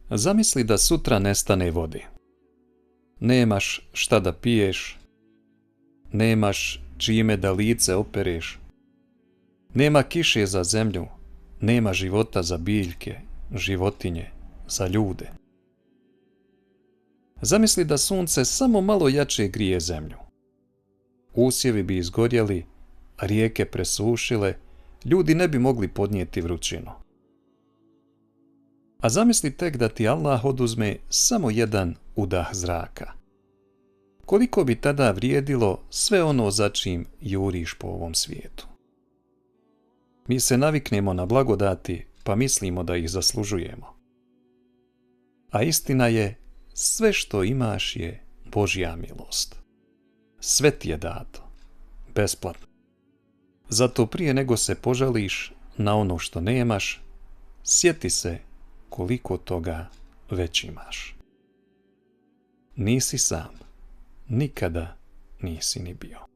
Zamisli da sutra nestane vode. Nemaš šta da piješ, nemaš čime da lice opereš, nema kiše za zemlju, nema života za biljke, životinje, za ljude. Zamisli da sunce samo malo jače grije zemlju. Usjevi bi izgorjeli, rijeke presušile, ljudi ne bi mogli podnijeti vrućinu. A zamisli tek da ti Allah oduzme samo jedan udah zraka. Koliko bi tada vrijedilo sve ono za čim juriš po ovom svijetu? Mi se naviknemo na blagodati, pa mislimo da ih zaslužujemo. A istina je, sve što imaš je Božja milost. Sve ti je dato, besplatno. Zato prije nego se požališ na ono što nemaš, sjeti se koliko toga već imaš. Nisi sam, nikada nisi ni bio.